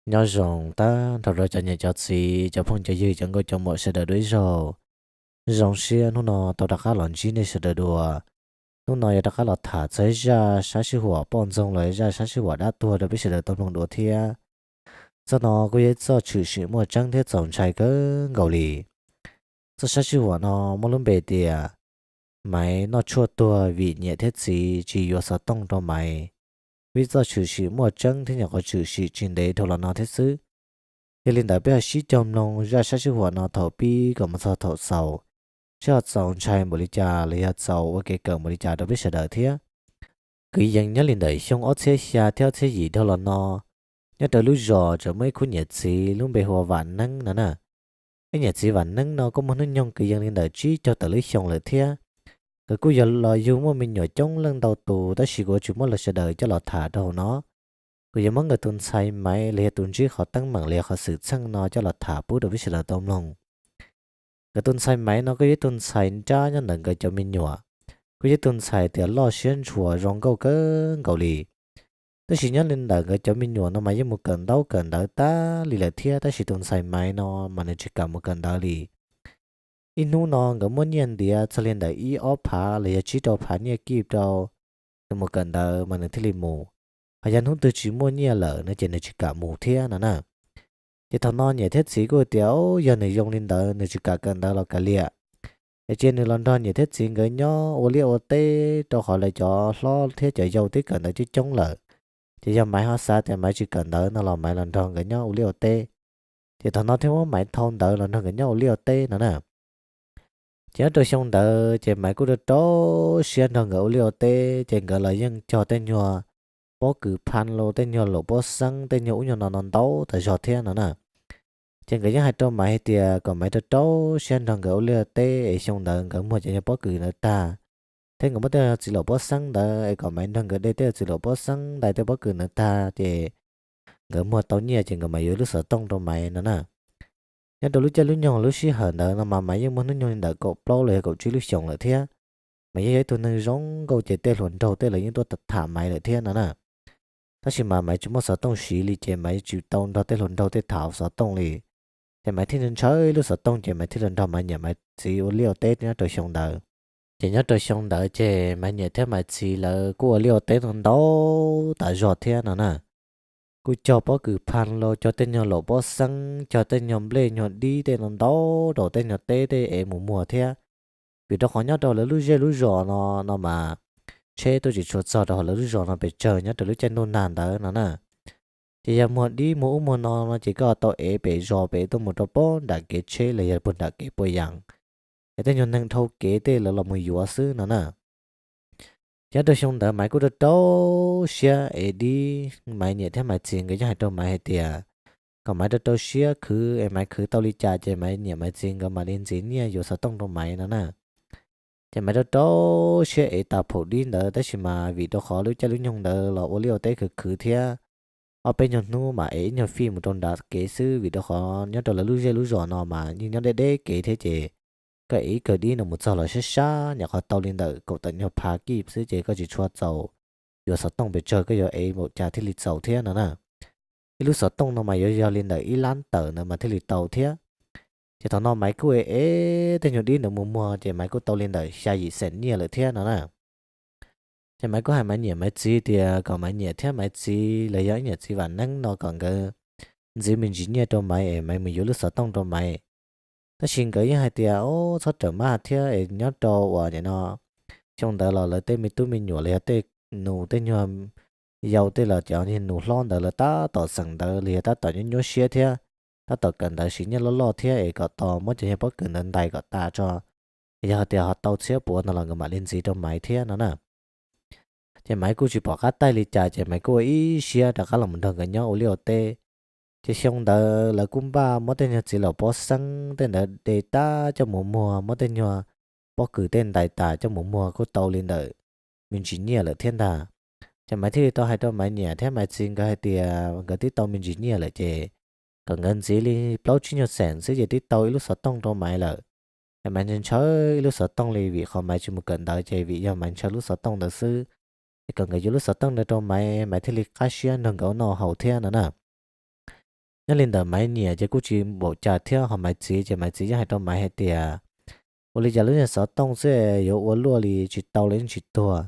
Nyob zoo tag nrho rau cov niam cov txiv, cov phooj cov ywg, cov nkauj cov muam sawv daws dua ib zaug. Zoo siab hnub no tau rov qab los ntsib nej sawv daws dua. Hnub no yuav rov qab los tham txog ib zaj sab sij huam poj ntxoog los zaj sab sij huam dab tuag rau peb sawv daws tau mloog dua thiab. Txoj no kuj yog ib txoj tshwm sim muaj tseeb thiab txaus ntshai kawg nkaus li. Txoj sab sij huam no muaj lub npe tias Maiv noj tshuaj tuag vim niam thiab txiv tsis yuav xov tooj rau Maiv. Vim txoj tshwm sim muaj tseeb thiab nyuam qhuav tshwm sim tsis ntev dhau los no thiab xwb. Yog li ntawd peb ho sib cog mloog zaj sab sij huam no thaum pib kom mus txog thaum xaus, seb ho txaus ntshai npaum li cas los yog txaus ua kev kawm npaum li cas rau peb sawv daws thiab. Kwv yees nyob li ntawm xyoo ob txhiab xya thiab ob txhiab yim dhau los no, nyob rau lub zos tseem muaj ib khub niam txiv lub npe hu ua Vam Neeb no na. Ib niam txiv Vam Neeb no kuj muaj hnub nyoog kwv yees li ntawm tsib caug tawm lub xyoo lawm thiab. Nkawd kuj yog los yug muaj me nyuam coob leej ntau tus, tab sis kuv yuav tsis muab lawv sawv daws coj los tham rau hauv no. Kuv yuav muab nkawd tus ntxhais Maiv los yog tus ntsib qhov teeb meem los yog qhov xwm txheej no coj los tham pub rau peb sawv daws tau mloog. Nkawd tus ntxhais Maiv no kuj yog ib tug ntxhais nrab nyob ntawm nkawd cov me nyuam, kuj yog ib tug ntxhais tias loj siab ntshua zoo nkauj kawg nkaus li. Tab sis nyob li ntawm nkawd cov me nyuam no mas yeej mus kawm ntaub kawm ntawv tag li lawm thiab, tab sis tus ntxhais Maiv no mas nws tsis kam mus kawm ntawv li. Ib hnub no nkawd muaj nyiaj ntiav txog li ntawm ib ob phav los yog tsib rau phav nyiaj kib rau, nws mus kawm ntawv mas nws thiaj li mus. Hos yog hnub twg tsis muaj nyiaj lawm no ces nws tsis kam mus thiab no na. Ces thaum no niam thiab txiv kuj tias, Au, yog nws zoo li ntawd nws tsis kam kawm ntawv los kav liam, es cia nws los nrog niam thiab txiv nkawd nyob ua liaj ua teb, rau qhov lawv cov hlob thiab cov yau twb kawm ntawv coob coob lawm. Ces yog Maiv ho xav tias Maiv tsis kawm ntawv no los Maiv los nrog nkawd nyob ua liaj ua teb. Ces thaum no thiaj muab Maiv thau ntawv los nrog nkawd nyob ua liaj ua teb no na. Ces nyob rau xyoo ntawd ces Maiv kuj rau rau siab nrog nkawd ua liaj ua teb, ces nkawd los yeej cog tej nyuag pob kws phaj los, tej nyuag laum pob xeeb, tej nyuag ub nyuag no no ntau tas zog thiab no na. Ces nkawd yeej hais rau Maiv hais tias kom Maiv rau rau siab nrog nkawd ua liaj ua teb, es xyoo ntawd nkawd muag cov nyuag pob kws ntawd tag, thiab nkawd muab tej txiv laum pob xeeb ntawd es kom Maiv nrog nkawd de tej txiv laum pob xeeb ntais tej pob kws ntawd tag, ces nkawd muag tau nyiaj ces nkawd mam yuav lub xov tooj rau Maiv no na. Nyob rau lub caij lub nyoog lub sij hawm ntawd no mas Maiv yeej muaj hnub nyoog li ntawm kaum plaub los yog kaum tsib lub xyoos lawm thiab. Maiv yeej yog ib tug neeg zoo nkauj ces tej hluas nraug tej lawv yeej tuaj tham Maiv lawm thiab no na. Tab sis mas Maiv tsis muaj xov tooj siv li ces Maiv tsis tau nrog tej hluas nraug tej tham hauv xov tooj li. Ces Maiv thiaj ntshaw ib lub xov tooj ces Maiv thiaj li nrog Maiv niam Maiv txiv ua liaj ua teb nyob rau xyoo ntawd. Ces nyob rau xyoo ntawd ces Maiv niam thiab Maiv txiv lawv kuj ua liaj ua teb ntau ntau tas zog thiab no na. Kuj cog pob kws phaj los, cog tej nyuag laum pob xeeb, cog tej nyuag nplej nyuag dib tej no ntau rau tej nyuag teb tej es mus muag thiab. Vim rau qhov nyob rau lawv lub zej lub zos no no mas tsheb tuaj tsis tshua txog rau hauv lawv lub zos no pes tsawg nyob rau lub caij ntuj nag ntawd no na. Ces yog muag dib muag ub muag no no ces koj tau ev pem zos pem tuaj mus rau puag nram kev tsheb los yog puag nram kev puas yaas, es tej nyuag neeg dhau kev tej lawv los mus yuav xwb no na. Ces nyob rau xyoo ntawd Maiv kuj rau rau siab ev dib, Maiv niam thiab Maiv txiv nkawd yeej hais rau Maiv hais tias kom Maiv rau rau siab khwv es Maiv khwv tau li cas ces Maiv niam Maiv txiv nkawd mam li ntxiv nyiaj yuav xov tooj rau Maiv no na. Ces Maiv rau rau siab ev tas phaum dib ntawd, tab sis mas vim rau qhov lub caij lub nyoog ntawd los ua liaj ua teb khwv khwv thiab, ob peb nyuag hnub mam ev ib nyuag fij mus rau nram kev xwb, vim rau qhov nyob rau lawv lub zej lub zos no mas yeej nyob deb deb kev thiab ces koj ev ib kawm dib no mus txog los sab sab, nyuam qhuav tau li ntawm kaum tawm nyuag phav kib xwb ces koj tsis tshua txaus yuav xov tooj pes tsawg, koj yuav ev npaum cas thiaj li txaus thiab no na. Ib lub xov tooj no mas yuav yog li ntawm ib lab tawm ntawd mas thiaj li tau thiab. Ces thaum no Maiv kuj ev ev tej nyuag dib ntawd mus muag ces Maiv kuj tau li ntawm xya yim xees nyiaj lawm thiab no na. Ces Maiv kuj hais Maiv niam Maiv txiv tias kom Maiv niam thiab Maiv txiv los yog ib niam txiv Vam Neeb no kom nkawd ntxiv me ntsis nyiaj rau Maiv es Maiv mus yuav lub xov tooj rau Maiv. Tab sis nkawd yeej hais tias, Au, txhob rawm maj thiab es nyob rau uas nim no xyoo ntawd los lawv tej me tub me nyuam los yog tej nus tej nyuag yau tej los cov nus hlob ntawd lawv tab tom xeem ntawv los yog tab tom nyuaj nyuaj siab thiab, tab tom kawm ntawv siv nyiaj loj loj thiab es kom tos muab cov nyuag pob kws ntawd ntais kom tas tso. Yog hais tias ho tau txhiab puav no los nkawd mam li ntxiv rau Maiv thiab no na. Ces Maiv kuj tsis pom qab taij li cas ces Maiv kuj ua ib siab rov qab los mus nrog nkawd nyob ua liaj ua teb. Ces xyoo ntawd lawv kuj npaj muab tej nyuag txiv laum pob xeeb tej ntawd de tag coj mus muag, muab tej nyuag pob kws tej ntais tas coj mus muag kuj tau li ntawm me ntsis nyiaj lawm thiab ntag. Ces Maiv thiaj li tau hais rau Maiv niam thiab Maiv txiv nkawd hais tias nkawd twb tau me ntsis nyiaj lawm ces kom nkawd ntxiv li plaub tsib nyuag xees xwb ces twb tau ib lub xov tooj rau Maiv lawm. Es Maiv ntshaw ib lub xov tooj li vim qhov Maiv tsis mus kawm ntawv ces vim yog Maiv ntshaw lub xov tooj ntawd xwb. Es kom nkawd yuav lub xov tooj ntawd rau Maiv, Maiv thiaj li qab siab nrog nkawd ua noj haus thiab no na. Nyob li ntawm Maiv niam ces kuj tsis npaum cas thiab, ho Maiv txiv ces Maiv txiv yeej hais rau Maiv hais tias, ua li cas lub niag xov tooj xwb yuav ua luaj li, tsis tau los yeej tsis tuag,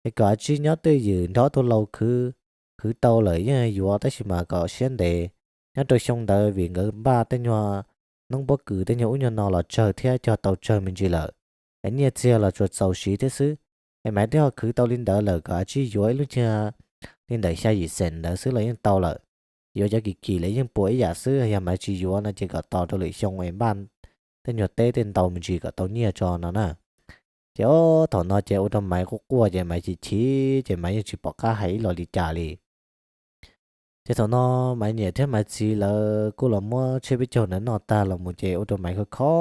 es kom a tsib nyob twj ywm nrog ob tug laus khwv, khwv tau lawm yeej yuav, tab sis mas kom siab ntev. Nyob rau xyoo ntawd vim nkawd npaj tej nyuag noob pob kws tej nyuag ub nyuag no los tsawg thiab, cog tau tsawg me ntsis lawm, es nyiaj txiag los tsuas txaus siv thiab xwb. Es Maiv twb ho khwv tau li ntawd lawm, kom a tsib yuav ib lub niag li ntawm xya yim xees ntawd xwb los yeej tau lawm. Yuav cov kim kim lawm yeej puas ib yam xwb, yog Maiv tsis yuav no ces kom tos rau lwm xyoo es npaj tej nyuag teb tej ntau me ntsis kom tau nyiaj tso no na. Ces ob thaum no ces ua rau Maiv quaj quaj ces Maiv chim chim ces Maiv yeej tsis pom qab hais ib los li cas li. Ces thaum no Maiv niam thiab Maiv txiv lawv kuj los muab tshiab peb caug ntawd noj tag los mus ces ua rau Maiv kho kho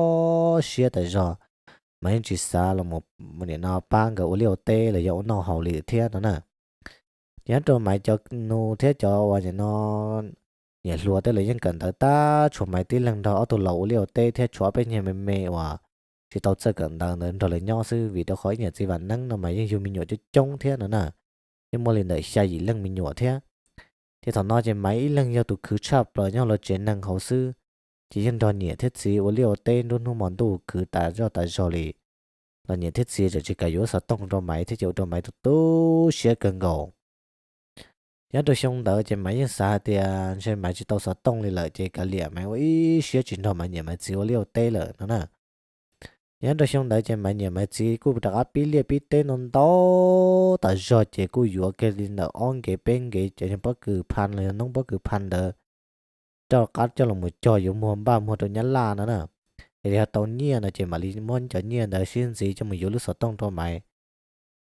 siab tas zog. Maiv yeej tsis xav los mus nim no pab nkawd ua liaj ua teb los yog ua noj haus li thiab no na. Ces nyob rau Maiv cov nus thiab cov uas nim no niam hluas tej lawv yeej kawm ntawv tag, tshuav Maiv tib leeg nrog ob tug laus ua liaj ua teb thiab tshuav ob peb nyuag me me uas tsis tau txawj kawm ntawv ntawd nrog lawv nyob xwb, vim rau qhov ib niam txiv Vam Neeb no mas yeej yug me nyuam coob coob thiab no na. Yeej muaj li ntawm xya yim leej me nyuam thiab. Ces thaum no ces Maiv ib leeg yog tus khwv tshaj plaws nyob lawv tsev neeg hauv xwb, ces yeej nrog niam thiab txiv ua liaj ua teb nruab hnub hmo ntuj khwv tas zog tas zog li. Los niam thiab txiv tseem tsis kam yuav lub xov tooj rau Maiv thiab ces ua rau Maiv tu tu siab kawg nkaus. Nyob rau xyoo ntawd ces Maiv yeej xav hais tias ntshe Maiv tsis tau xov tooj li lawm ces kav liam, Maiv ua ib siab tsis nrog Maiv niam Maiv txiv ua liaj ua teb lawm no na. Nyob rau xyoo ntawd ces Maiv niam Maiv txiv kuj rov qab pib liaj pib teb ntau ntau tas zog ces kuj yuav kiag li ntawm ob nkev peb nkev cov nyuag pob kws pha los yog noob pob kws pha ntawd rov qab coj los mus cog yuav muag npaj muag rau Nyab Laj no na. Es yog tau nyiaj no ces mam li muab cov nyiaj ntawd sib ntxiv coj mus yuav lub xov tooj rau Maiv.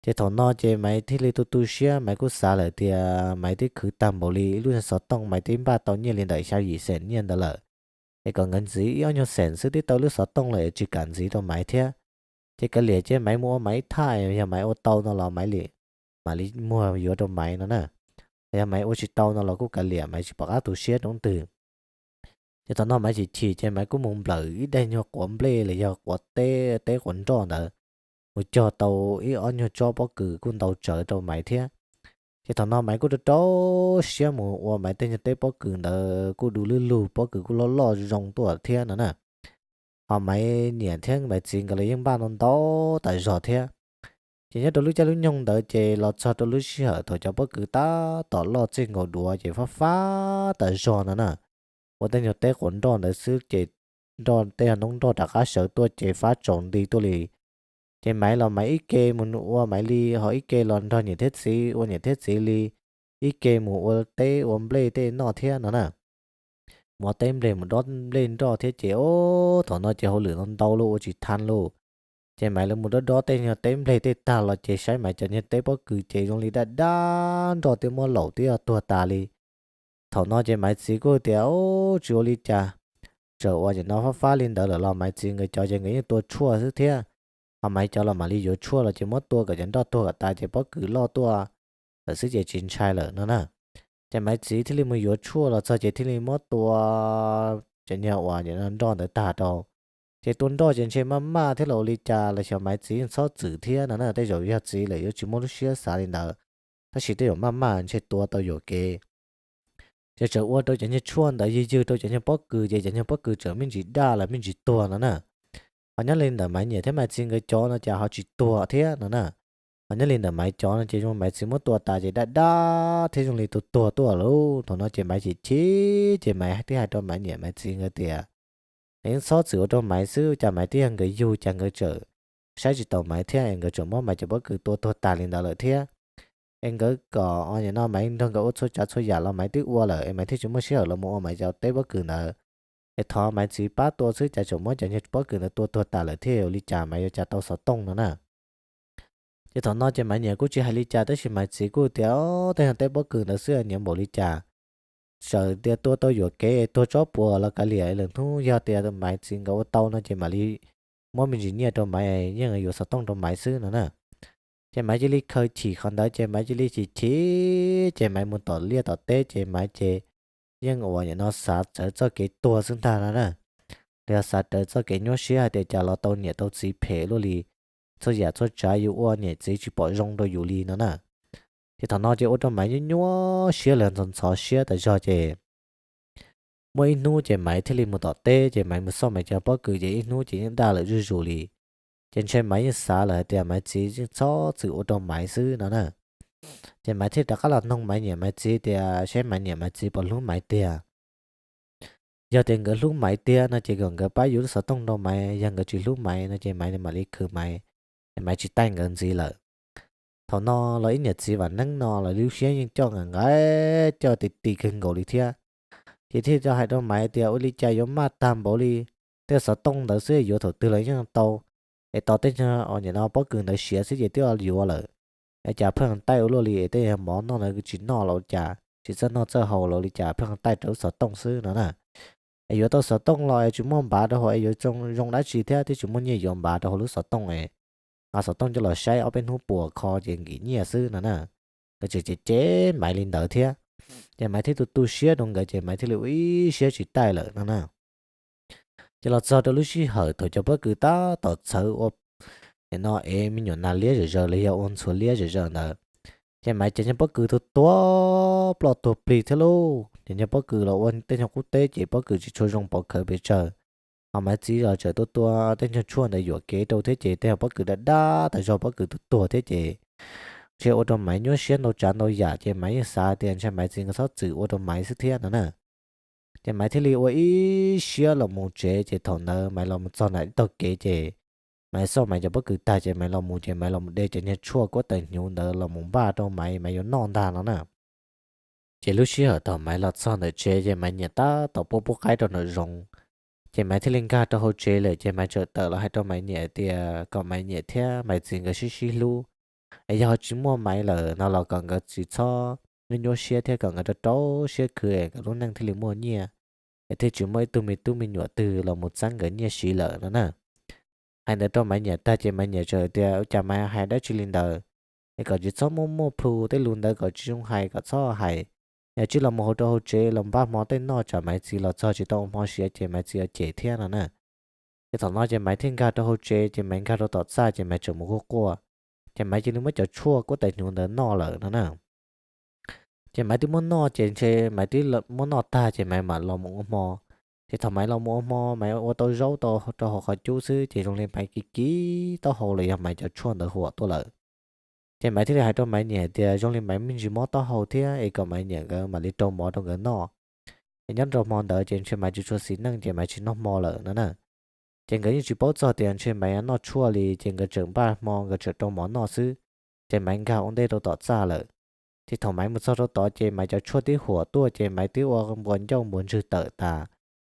Ces thaum no ces Maiv thiaj li tu tu siab, Maiv kuj xav lawm tias Maiv twb khwv tag npaum li ib lub xov tooj, Maiv twb npaj tau nyiaj li ntawm xya yim xees nyiaj ntawd lawm, es kom nkawd ntxiv ib ob nyuag xees xwb twb tau lub xov tooj lawm es tsis kam ntxiv rau Maiv thiab. Ces kav liam ces Maiv mus ua Maiv ib thaj, yog Maiv ua tau no los Maiv li mam li muag yuav rau Maiv no na. Yog Maiv ua tsis tau no los kuj kav liam, Maiv tsis pom qab tu siab rau leej twg. Ces thaum no Maiv chim chim ces Maiv kuj mus nplawm ib daim nyuag quav nplej los yog quav teb, teb quav nroj ntawd, mus cog tau ib ob nyuag tsob pob kws kuj ntau tsawv rau Maiv thiab. Ces thaum no Maiv kuj rau rau siab mus ua Maiv tej nyuag teb pob kws ntawd kuj du lwj lug, pob kws kuj loj loj zoo tuaj thiab no na. Ho Maiv niam thiab Maiv txiv nkawd los yeej npaj ntau ntau tas zog thiab. Ces nyob rau lub caij lub nyoog ntawd ces los txog rau lub sij hawm thaum cov pob kws tab tom loj txij nkaus duav ces fab fab tas zog no na. Ua tej nyuag teb quav nroj ntawd xwb ces nroj tej noob nroj rov qab sawv tuaj ces fab tsaus nti tuaj li. Ces Maiv los Maiv ib ke mus ua Maiv li, ho ib ke los nrog niam thiab txiv ua niam thiab txiv li, ib ke mus ua teb ua nplej tej noj thiab no na. Mus ua teb nplej mus dob nplej nroj thiab ces ob thaum no ces hauj lwm no ntau lauj, ua tsis tau lauj. Ces Maiv lawv mus dob dob tej nyuag teb nplej tej tag los ces saib Maiv cov nyuag teb pob kws ces zoo li daj daj nroj twb muab laum twb tuag tas li. Thaum no ces Maiv txiv kuj tias, Ub, tsis ua li cas, txawm uas nim no fab fab li ntawd lawm los Maiv txiv nkawd cov ces nkawd yeej tua tshuaj xwb thiab. Ho Maiv cov los mam li yuav tshuaj los ces muab tua kom cov nroj tuag kom tas ces pob kws loj tuaj lawm xwb ces tsis ntshai lawm no na. Ces Maiv txiv thiaj li mus yuav tshuaj los txog ces thiaj li muab tua cov nyuag uas nim no nroj ntawd tag rau. Ces tua nroj ces ntshe maj maj thiab los ua li cas los xyov Maiv txiv yeej txhob txwm thiab no na, tej zaum yog txiv lawm yuav tsis muaj lub siab xav li ntawd, tab sis tej zaum maj maj ntshe tua tau yuam kev. Ces txawm ua rau cov nyuag tshuaj ntawd ywg ywg rau cov nyuag pob kws ces cov nyuag pob kws txawm me ntsis daj los me ntsis tuag no na. Ho nyob li ntawm Maiv niam thiab Maiv txiv nkawd cov no ces ho tsis tuag thiab no na. Ho nyob li ntawm Maiv cov no ces zoo Maiv txiv muab tua tas ces daj daj thiab zoo li tus tuag tuaj lawm. Thaum no ces Maiv chim chim ces Maiv thiaj hais rau Maiv niam Maiv txiv nkawd tias, Nws yeej txhob txwm ua rau Maiv xwb, cas Maiv twb yog nkawd yug cas nkawd txawm saib tsis taus Maiv thiab es nkawd txawm muab Maiv cov pob kws tua tuag tas li ntawd lawm thiab. Es nkawd kom nim no Maiv nrog nkawd ua txhua tsav txhua yam los Maiv twb ua lawm es Maiv thiaj tsis muaj sij hawm los mus ua Maiv cov teb pob kws ntawd. Es thov Maiv txiv pab tua xwb, cas tseem muab cov nyuag pob kws ntawd tua tuag tas lawm thiab, ua li cas Maiv yuav cas tau xov tooj no na. Ces thaum no ces Maiv niam kuj tsis hais li cas tab sis Maiv txiv kuj tias, Tej nyuag teb pob kws ntawd xwb nyiam npaum li cas, txawm tias tua tau yuam kev tuag tsob puas los kav liam, lwm hnub yog tias Maiv txiv nkawd ua tau no ces mam li muab me ntsis nyiaj rau Maiv, yeej yuav xov tooj rau Maiv xwb no na. Ces Maiv cia li khaws chim qhov ntawd ces Maiv cia li chim chim ces Maiv mus tom liaj tom teb ces Maiv ces yeej uas nim no xav rawv txoj kev tuag xwb ntag no na. Los yog xav rawv txoj kev nyuaj siab hais tias cas los tau niam tau txiv phem luaj li, txhua yam txhua tsav yus ua niam txiv tsis pom zoo rau yus li no na. Ces thaum no ces ua rau Maiv nyuaj nyuaj siab los ntxhov ntxhov siab tas zog ces Muaj ib hnub ces Maiv thiaj li mus tom teb, ces Maiv mus xauj Maiv cov pob kws ces ib hnub ces yeej daj lawm zuj zus li. Ces ntshe Maiv yeej xav lawm hais tias Maiv txiv yeej txhob txwm ua rau Maiv xwb no na. Ces Maiv thiaj rov qab los noog Maiv niam Maiv txiv tias seb Maiv niam Maiv txiv puas hlub Maiv tiag. Yog tias nkawd hlub Maiv tiag no ces kom nkawd pab yuav lub xov tooj rau Maiv, yog nkawd tsis hlub Maiv no ces Maiv mam li khwv Maiv, es Maiv tsis taij nkawd ntxiv lawm. Thaum no los ib niam txiv vam neeb no los lub siab yeej coj nqaim nqaim, coj ti ti kawg nkaus li thiab. Ces thiaj hais rau Maiv tias ua li cas yuav maj tag npaum li, tej xov tooj ntawd xwb yuav thaum twg los yeej tau, es tos tej nyuag nim no pob kws ntawd siav xwb ces twb yuav lawm. Es cas pheej taij ua luaj li, es tej nyuag mov noj ntawd tsis noj los cas, tsis txawj noj txawj haus los li cas pheej taij rau lub xov tooj xwb no na. Es yuav tau xov tooj los es tsis muaj npav rau hauv es yuav zoo dab tsi thiab, twb tsis muaj nyiaj yuav npav rau hauv lub xov tooj es nqa xov tooj coj los saib ob peb hnub puas kho ces nkim nyiaj xwb no na. Nkawd tseem cem cem Maiv li ntawd thiab. Ces Maiv thiaj tu tu siab rau nkawd ces Maiv thiaj li ua ib siab tsis taij lawm no na. Ces los txog rau lub sij hawm thaum cov pob kws tab tom txhawv ua, nim no ev me nyuam nas liab zom zaws los yog ua ntxhuav liab zom zaws ntawd, ces Maiv cov nyuag pob kws tuag tuag ploj tuag plig thiab lauj. Ces nyuag pob kws los ua tej nyuag qub teb ces pob kws tsis tshua zoo pov khawv pes tsawg. Ho Maiv txiv los tseem tuaj tua tej nyuag tshuaj ntawd yuam kev rau thiab ces tej nyuag pob kws daj daj tas zog pob kws tuag tuag thiab ces ntshe ua rau Maiv nyuaj siab ntau tsav ntau yam ces Maiv yeej xav tias ntshe Maiv txiv nkawd txhob txwm ua rau Maiv xwb thiab no na. Ces Maiv thiaj li ua ib siab los mus tsev ces thaum ntawd Maiv los mus txog nram ib tog kev ces Maiv xauj Maiv cov pob kws tag ces Maiv los mus ces Maiv los mus de cov nyuag tshuaj kuab taws hnyuv ntawd los mus npaj rau Maiv, Maiv yuav noj ntag no na. Ces lub sij hawm thaum Maiv los txog ntawm tsev ces Maiv niam tab tom pub pub qaib rau nraum zoov. Ces Maiv thiaj li nkag rau hauv tsev lawm ces Maiv txawm tawm los hais rau Maiv niam tias kom Maiv niam thiab Maiv txiv nkawd sib sib hlub, es yog tsis muaj Maiv lawm no los kom nkawd tsis txhob nyuaj nyuaj siab thiab kom nkawd rau rau siab khwv es nkawd lub neej thiaj li muaj nyiaj, es thiaj tsis muaj ib tug me tub me nyuam twg los mus txeeb nkawd nyiaj siv lawm no na. Hais ntawd rau Maiv niam tag ces Maiv niam txawm tias ua cas Maiv hais dab tsi li ntawd, es kom tsis txhob muaj muaj plhu tej lus ntawd kom tsis zoo hais kom txhob hais. Yog tsis los mus hauv rau hauv tsev los npaj hmo tej noj tsam Maiv txiv los txog tsis tau ua hmo siav ces Maiv txiv yuav cem thiab no na. Ces thaum no ces Maiv thiaj nkag rau hauv tsev ces Maiv nkag rau tom txaj ces Maiv tseem mus quaj quaj. Ces Maiv cia li muab cov tshuaj kuab taws hnyuv ntawd noj lawm no na. Ces Maiv twb muab noj ces ntshe Maiv twb muab noj tag ces Maiv mam los mus ua hmo. Ces thaum Maiv los mus ua hmo Maiv ua tau zaub tau rau hauv qhov cub xwb ces zoo li Maiv kiv kiv taub hau los yog Maiv cov tshuaj ntawd huam tuaj lawm. Ces Maiv thiaj li hais rau Maiv niam hais tias zoo li Maiv me ntsis mob taub hau thiab es kom Maiv niam nkawd mam li rau mov rau nkawd noj. Es nyob rau hmo ntawd ces ntshe Maiv tsis tshua xis neej ces Maiv tsis noj hmo lawm no na. Ces nkawd yeej tsis paub txog tias ntshe Maiv noj tshuaj li ces nkawd tseem npaj hmo nkawd tseem rau mov noj xwb. Ces Maiv nkag ua ntej rau tom txaj lawm. Ces thaum Maiv mus txog rau tod ces Maiv cov tshuaj twb huam tuaj ces Maiv twb ua npuas ncauj npuas ntswg tawm tas.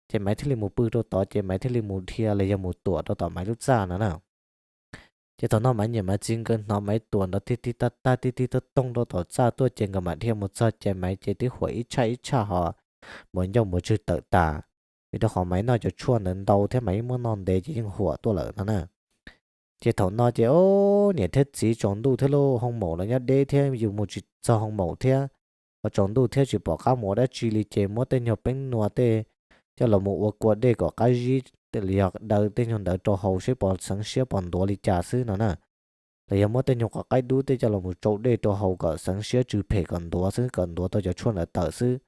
Ces Maiv thiaj li mus pw rau tod ces Maiv thiaj li mus dhia los yog mus tuam rau tom Maiv lub txaj no na. Ces thaum no Maiv niam Maiv txiv nkawd hnov Maiv tuam nrov tig tig tag tag tig tig tag toog rau tom txaj tuaj ces nkawd mam dhia mus txog ces Maiv ces twb huam ib tshaj ib tshaj ho npuas ncauj npuas ntswg tawm tas. Vim rau qhov Maiv noj cov tshuaj ntawd ntau thiab Maiv yeej muab noj ntev ces yeej huam tuaj lawm no na. Ces thaum no ces o, niam thiab txiv tsaus ntuj thiab lauj, hoo maum los nyob deb thiab yus mus tsis txog hoo maum thiab, ho tsaus ntuj thiab tsis pom qab mus ua dab tsi li ces muab tej nyuag peeb nua tej coj los mus ua kua dej kom qab zib, yog daws tej nyuag ntawd rau haus seb pos xeev siab pos ntuav li cas xwb no na. Los yog muab tej nyuag qos qaib dub tej coj los mus tsau dej rau haus kom xeev siab tsw phem kom ntuav xwb, kom ntuav tau cov tshuaj ntawd tawm xwb.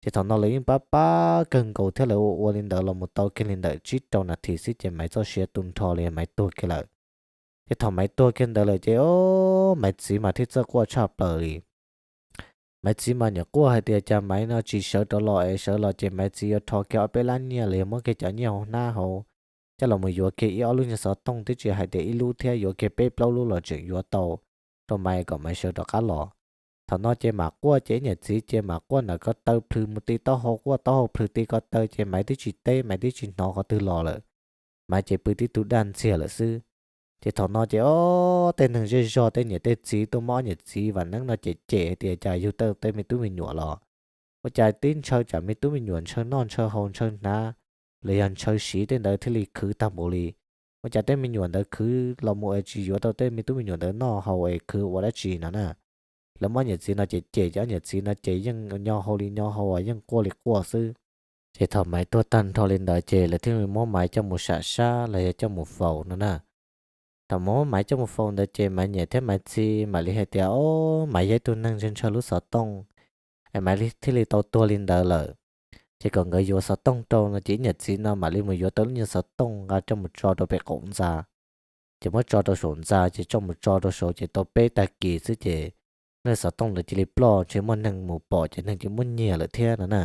Ces thaum no lawv yeej pab pab kawg nkaus thiab lawv ua ua li ntawd los mus tau kiag li ntawm tsib rau nas this xwb ces Maiv txoj sia tu nrho li Maiv tuag kiag lawm. Ces thaum Maiv tuag kiag ntawd lawm ces o, Maiv txiv mas thiaj txawj quaj tshaj plaws li. Maiv txiv mas niam quaj hais tias cas Maiv no tsis sawv rov los es sawv los ces Maiv txiv yuav rho kiag ob peb lab nyiaj los yog muab kiag cov nyiaj hauv hnab hauv coj los mus yuav kiag ib ob lub nyuag xov tooj twb tsis hais tias ib lub thiab, yuav kiag peb plaub lub los tseem yuav tau rau Maiv kom Maiv sawv rov qab los. Thaum no ces mam quaj ces ib niam txiv ces mam quaj ntawm ko taw plhws mus ti taub hau, quaj taub hau plhws ti ko taw ces Maiv twb tsis teb, Maiv twb tsis hnov qhov twg los lawm. Maiv ces pw tib tug daj ntxiag lawm xwb. Ces thaum no ces o, tej neeg zej zog tej niam tej txiv tuaj muab ob niam txiv vam neeb no cem cem hais tias cas yug tau tej me tub me nyuam los ua cas tib ntshaw tsam me tub me nyuam ntshaw noj ntshaw haus ntshaw hnav los yog ntshaw siv tej ntawd thiaj li khwv tag npaum li. Ua cas tej me nyuam ntawd khwv los mus es tsis yuav tau tej me tub me nyuam ntawd noj haus es khwv ua dab tsi no na. Lawv muab ob niam txiv no cem cem ces ob niam txiv no ces yeej nyo hau li nyo hau, yeej quaj li quaj xwb. Ces thaum Maiv tuag tag nrho li ntawd ces lawv thiaj li muab Maiv coj mus sam sab los yog coj mus faus no na. Thaum muab Maiv coj mus faus ntawd ces Maiv niam thiab Maiv txiv mam li hais tias o, Maiv yog ib tug neeg ntshaw ntshaw lub xov tooj es Maiv thiaj li tau tuag li ntawd lawm. Ces kom nkawd yuav xov tooj rau no ces ib niam txiv no mam li mus yuav tau lub nyuag xov tooj nqa coj mus tso rau pem qaum ntxa. Ces muab tso rau saum ntxa ces coj mus tso rau saud ces tau peb tag kis xwb ces lub xov tooj ntawd cia li ploj, ntshe muaj neeg mus pom ces neeg cia muab nyiag lawm thiab no na.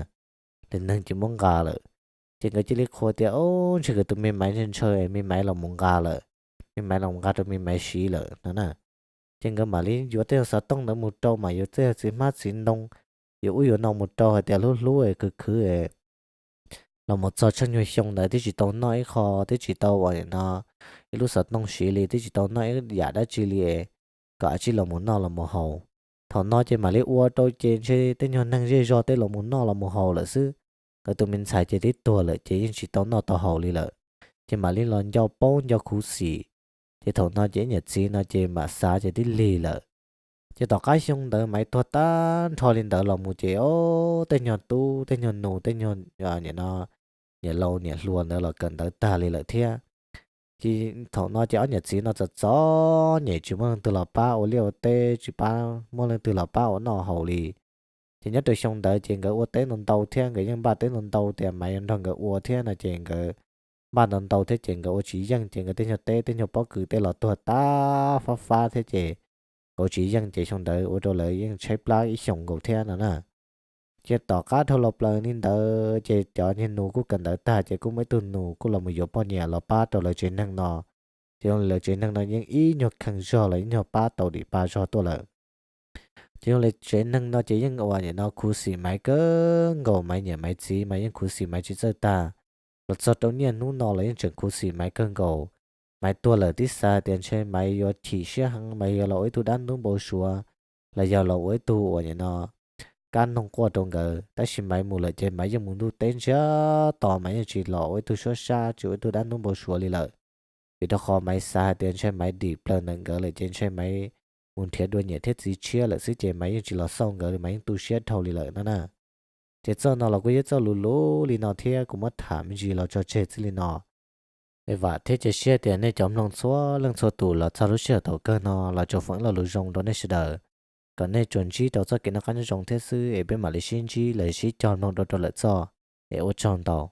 Ces neeg cia muab nqa lawm. Ces nkawd cia li qhuas tias, Ob, ntshe nkawd tus me maiv ntshaw ntshaw, me maiv los mus nqa lawm, me maiv los mus nqa rau me maiv siv lawm no na. Ces nkawd mam li yuav tej xov tooj ntawd mus rau, mam yuav tej txiv hmab txiv ntoo, yuav ub yuav no mus rau hais tias hlub hlub khwv khwv los mus txog tsheej nyuag xyoo ntawd twb tsis tau noj ib qho, twb tsis tau ua no ib lub xov tooj siv li, twb tsis tau noj ib yam dab tsi li, kom a tsij los mus noj los mus haus. Thaum no ces mam li ua rau ces ntshe tej nyuag neeg zej zog tej los mus noj los mus haus lawm xwb. Nkawd tus me ntxhais ces twb tuag lawm ces yeej tsis tau noj tau haus li lawm. Ces mam li los nco paub nco khuv xim. Ces thaum no ces ib niam txiv no ces mam xav ces twb lig lawm. Ces tom qab xyoo ntawd maiv tuag tag nrho li ntawd los mus ces, ob, tej nyuag tub tej nyuag nus tej nyuag niam no, niam laus niam hluas ntawd los kawm ntawv tag li lawm thiab. Ces thaum no ces ob niam txiv no txom txom nyem tsis muaj leej twg los pab ua liaj ua teb, tsis pab muaj leej twg los pab ua noj haus li. Ces nyob rau xyoo ntawd ces nkawd ua teb ntau ntau thiab, nkawd yeej npaj teb ntau ntau tias maiv yuav nrog nkawd ua thiab no ces nkawd npaj ntau ntau thiab ces nkawd ua tsis yeej ces nkawd tej nyuag teb tej nyuag pob kws tej los tuag tag fab fab thiab ces nkawd ua tsis yeej ces xyoo ntawd ua rau lawv yeej tshaib plab ib xyoos nkaus thiab no na. Ces tom qab dhau los plaws li ntawd ces cov niag nus kuj kawm ntawv tag ces kuj muaj ib tug nus kuj los mus yuav poj niam los pab rau lawv tsev neeg no. Ces lawv tsev neeg no yeej ib nyuag kheej zog los ib nyuag pab tau dim pa zog tuaj lawm. Ces yog li tsev neeg no ces yeej ua niam no khuv xim maiv kawg nkaus, maiv niam maiv txiv mas yeej khuv xim maiv tsis txawj tag. Los txog rau niaj hnub no los yeej tseem khuv xim maiv kawg nkaus. Maiv tuag lawm twb xav tias ntshe maiv yuav chim siab heev, maiv yuav los ua ib tug dab ntub npau suav, los yog los ua ib tug ua niam no kab noog quaj rau nkawd, tab sis maiv mus lawm ces maiv yeej mus ntuj teb ntsiag to, maiv yeej tsis los ua ib tug suab sab, tsis ua ib tug dab ntub npau suav li lawm. Vim rau qhov maiv xav hais tias ntshe maiv dim plaws ntawm nkawd lawm ces ntshe maiv mus nrhiav dua niam thiab txiv tshiab lawm xwb ces maiv yeej tsis los xauj nkawd li, maiv yeej tu siab dhau li lawm no na. Ces txoj no los kuj yog txoj lus luv li no thiab kuv muab tham me ntsis los tso tseg txij li no. Es vam thiab cia siab tias nej cov mloog txhua leej txhua tus los txog lub sij hawm thaum kawg no los tsuas foom ib lo lus zoo rau nej sawv daws, kom nej tsuas ntsib rau txoj kev noj qab nyob zoo thiab xwb es peb mam li sib ntsib los sib cog mloog dua rau lawm txoj, es ua tsaug ntau.